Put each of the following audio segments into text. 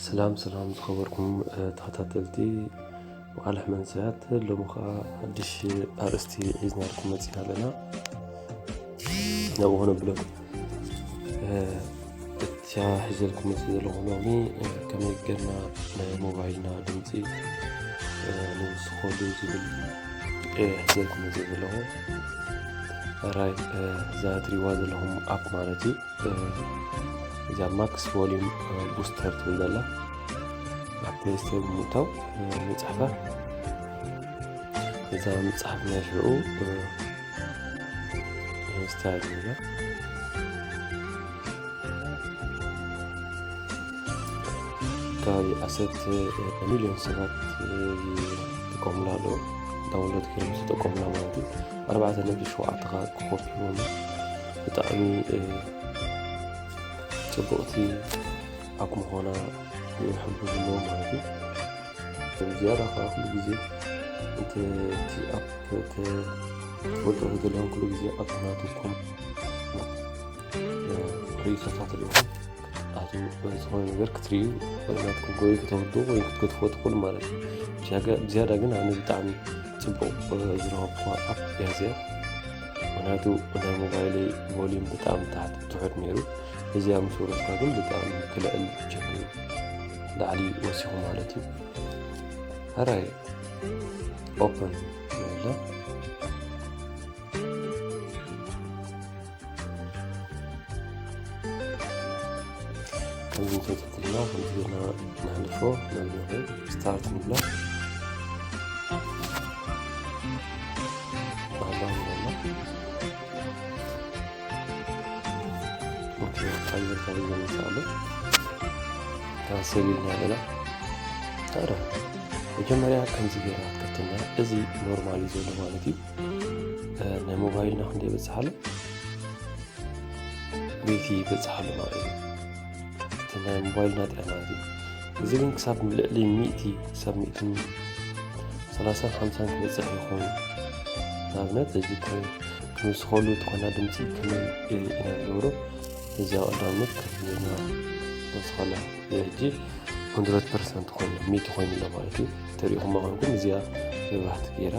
ሰላም ሰላም ዝኸበርኩም ተኸታተልቲ መቓልሕ መንሰያት፣ ሎሚ ከዓ ሓድሽ ኣርእስቲ ሒዝናልኩም መፂና ኣለና። ናብኡ ነብለኩም። እታ ሒዘልኩም መፂ ዘለኹ ሎሚ ከመይ ጌርና ናይ ሞባይልና ድምፂ ንውስኸሉ ዝብል ሒዘልኩም መፂ ዘለኹ። ራይ እዛ ትሪዋ ዘለኹም ኣፕ ማለት እዩ። እዚኣ ማክስ ቮሊዩም ቡስተር ትብል ዘላ ኣብ ፕሌይ ስቶር ብምእታው ምፅሓፋ። እዛ ምፅሓፍ ናይ ሽዑ ስታይል ንብላ ከባቢ ዓሰርተ ሚልዮን ሰባት ይጥቀሙላ ኣለዉ። ዳውንሎድ ገይሮም ዝተጠቀሙላ ማለት እዩ። ኣርባዕተ ነጥቢ ሸውዓተ ከዓ ክኾፒ እውን ብጣዕሚ ፅቡቕቲ ኣብ ምዃና ይሕብሩ ኣለዉ ማለት እዩ። ዝያዳ ከዓ ኩሉ ግዜ እቲ ኣፕ ትፈልጦ ዘለኹም ኩሉ ግዜ ኣፕ ናትኩም ርእይቶታት ኣለኹም ኣቱ ዝኾነ ነገር ክትርእዩ ወይ ናትኩም ወይ ክተወድኡ ወይ ክትገድፍዎ ትኽእሉ ማለት እዩ። ብዝያዳ ግን ኣነ ብጣዕሚ ፅቡቕ ዝረኸብኩዋ ኣፕ እያ እዚኣ። ምክንያቱ ናይ ሞባይለይ ቮሊዩም ብጣዕሚ ትሕት ትሑት ነይሩ። እዚኣ ምስ ወረድካ ግን ብጣዕሚ ክልዕል ጀሚሩ ላዕሊ ወሲኹ ማለት እዩ። ሕራይ ኦፐን ንብላ። ከምዚ እንተተትልና ከምዚ ጌርና ነሕልፎ ነብሎ ስታርት ንብላ። ባህላዊ ንብላ። ኦኬ፣ ኣየር ካብ ዘምጽእ ኣሎ። ካንሰል ኢልና ኣለና። ታዲያ መጀመርያ ከምዚ ጌርና ትከተልና። እዚ ኖርማል እዩ ዘሎ ማለት እዩ። ናይ ሞባይልና ክንደይ በጽሓሉ? ቤቲ በጽሓሉ ማለት እዩ። እቲ ናይ ሞባይልና ጥራይ ማለት እዩ። እዚ ግን ክሳብ ልዕሊ ሚእቲ፣ ክሳብ ሚእትን ሰላሳን ሓምሳን ክበጽሕ ይኸውን። ንኣብነት፣ እዚ ከም-፣ ክንውስኸሉ ተኾና ድምፂ ከመይ ኢና ንገብሮ? እዚ ኣብ ቀዳምነት ከፍልና ንወስኸላ። እዚ ሕጂ ሁንድረድ ፐርሰንት ኮይኑ፣ ሚእቲ ኮይኑ ኣሎ ማለት እዩ። ተሪኢኹም መቐንኩም እዚኣ መብራህቲ ገይራ፣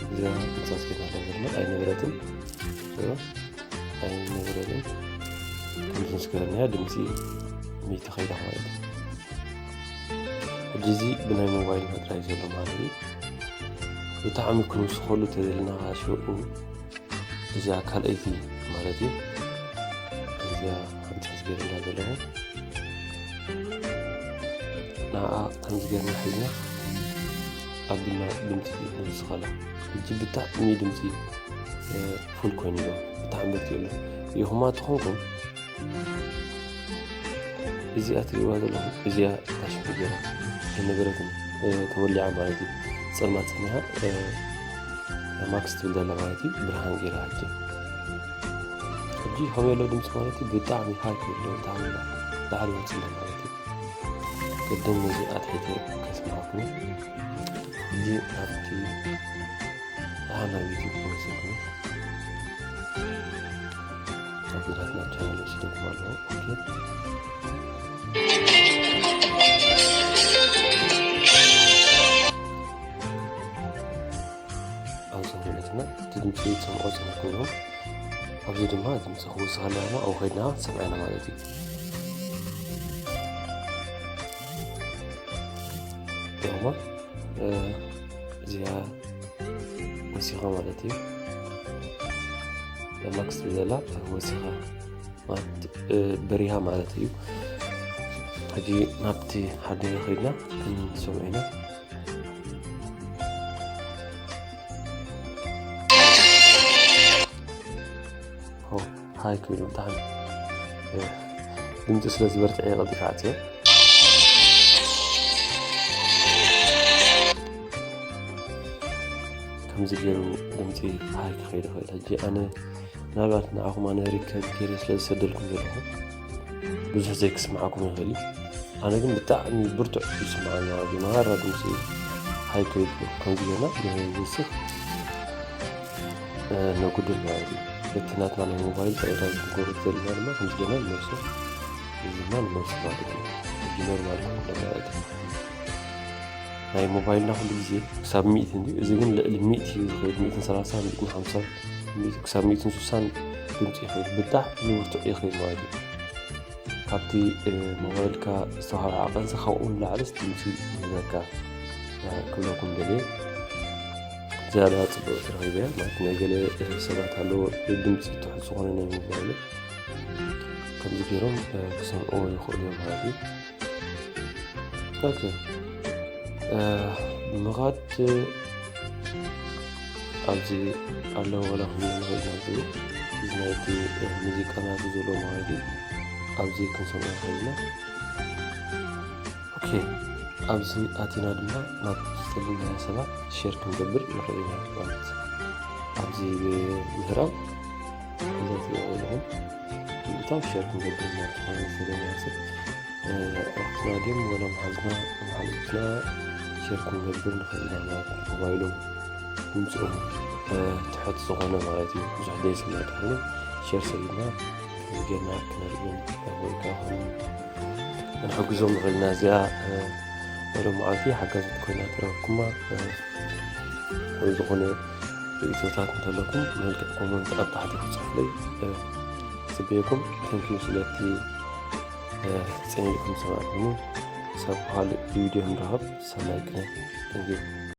እዚኣ እንጻጽ ገይራ ኣለና። ኣይነበረትን። እዚኣ ኣይነበረትን። ከምዚ ምስ ገበርናያ ድምፂ ሚእቲ ከይዳ ማለት እዩ። ሕጂ እዚ ብናይ ሞባይልና ጥራይ ዘሎ ማለት እዩ። ብጣዕሚ ክንውስኸሉ ተደልና ሽዑ እዚኣ ካልኣይቲ ማለት እዩ። እዚኣ ሓንቲ ሕዚ ገይረላ ዘለኹ። ንዓ ከምዚ ገይርና ሒዝና ኣቢልና ድምፂ ንውስኸላ። ሕጂ ብጣዕሚ ድምፂ፣ እ፣ ፉል ኮይኑ ኣሎ። ብጣዕሚ በርቲዑ ኣሎ። ርኢኹማ ተኾንኩም እዚኣ ትሪእዋ ዘለኹም፣ እዚኣ ታሽፊ ገይራ ኣይነበረትን፣ እ፣ ተወሊዓ ማለት እዩ። ጸልማት ጸኒሓ፣ እ፣ ማክስ ትብል ዘላ ማለት እዩ። ብርሃን ገይራ ሕጂ። ሕጂ ከመይ ኣሎ ድምፂ ማለት እዩ፣ ብጣዕሚ ሃይ ኣሎ፣ ብጣዕሚ ላዕሊ ወፂ ኣሎ ማለት እዩ። ቅድም ነዚ ኣትሒተ ከስምዓኩም። ሕጂ ኣብቲ ኣና ዩቲዩብ ክወስድ ነው። ኣብ ናትና ቻናል ወስደኩም ኣለኹ። ኦኬ። ኣብዚ ንብለትና እቲ ድምፂ ትሰምዖ ጸኒሕኩም ኢኹም። ኣብዚ ድማ ድምፂ ክውስኸልና ድማ ኣብኡ ከይድና ሰምዐና ማለት እዩ። እሞ፣ እ፣ እዚኣ ወሲኻ ማለት እዩ። ማክስ ብዘላ ወሲኻ ማለት፣ እ፣ በሪሃ ማለት እዩ። ሕጂ ናብቲ ሓደ ከይድና ክንሰምዖ ኢና። ኦ፣ ሃይ ክብል ብጣዕሚ፣ እ፣ ድምፂ ስለ ዝበርትዐ እየ ቀልጢፈ ዓፅየ። ከምዚ ገይሩ ድምፂ ሃይ ክኸይድ ይኽእል። ሕጂ ኣነ ምናልባት ንዓኹም ኣነ ሪከርድ ገይረ ስለ ዝሰደልኩም ዘለኹ ብዙሕ ዘይክስምዓኩም ይኽእል እዩ። ኣነ ግን ብጣዕሚ ብርቱዕ ይስምዓኒ። ኣብዚ መሃራ ድምፂ ሃይ ክብል ከምዚ ጌርና ንውስኽ፣ እ፣ ነጉድል ማለት እዩ። በቲ ናትና ናይ ሞባይል ተወዳዳሪ ክንገብሮ ዘለና ድማ ከምዚ ጌርና ንመልሶ፣ እዚ ድማ ንመልሶ ማለት እዩ። ኖርማል ክኸውን ኣለዎ ማለት እዩ። ናይ ሞባይልና ኩሉ ግዜ ክሳብ ሚእቲ እንድዩ፣ እዚ ግን ልዕሊ ሚእቲ እዩ ዝኸይድ፣ ሚእትን ሰላሳ፣ ሚእትን ሓምሳ፣ ክሳብ ሚእትን ስሳን ድምፂ ይኸይድ፣ ብጣዕሚ ብርቱዕ ይኸይድ ማለት እዩ። ካብቲ ሞባይልካ ዝተዋህበ ዓቐንሲ ካብኡ ንላዕልስ ድምፂ ይህበካ ክብለኩም ደልየ። ዝያዳ ፅቡቅ ትረኺበያ ማለት ናይ ገለ ሰባት ኣለዎ ድምፂ ትሑት ዝኾነ ናይ ሞባይል ከምዚ ገይሮም ክሰምዕዎ ይኽእሉ እዮም ማለት እዩ። ኦኬ፣ ብምኻድ ኣብዚ ኣለዎ ወላ ክንብል ንኽእል ኢና። እዚ እዚ ናይቲ ሙዚቃ ናቱ ዘሎ ማለት እዩ። ኣብዚ ክንሰምዖ ንኽእል ኢና። ኦኬ፣ ኣብዚ ኣቲና ድማ ናብ ዝጸልናዮ ሰባት ሼር ክንገብር ንኽእል ኢና ማለት ኣብዚ ምህራም እዛ ትሪእዎ ዘለኹም ምእታው ሼር ክንገብር ማለት ዝኾነ ዝደለናዮ ሰብ ኣሕዋትና ድዮም ወላ መሓዝና መሓዝትና ሼር ክንገብር ንኽእል ኢና ማለት እዩ። ሞባይሎም ድምፅኦም ትሕት ዝኾነ ማለት እዩ። ብዙሕ ዘይስማዕ ተኾይኑ ሼር ሰቢድና ጌርና ክነርእዮም ወይ ከዓ ክንሕግዞም ንኽእል ኢና። እዚኣ ናይ ሎማዓንቲ ሓጋዚት ኮይና ትረኽብኩማ ዝኾነ ርእቶታት እንተለኩም መልክዕ ኮመንት ኣብ ታሕቲ ክፅሕፍለይ ፅበየኩም። ተንኪዩ ስለቲ ፅን ኢልኩም ሰማዕኩኒ። ክሳብ ካልእ ቪድዮ ንራኸብ። ሰናይ ግዜ። ተንኪዩ።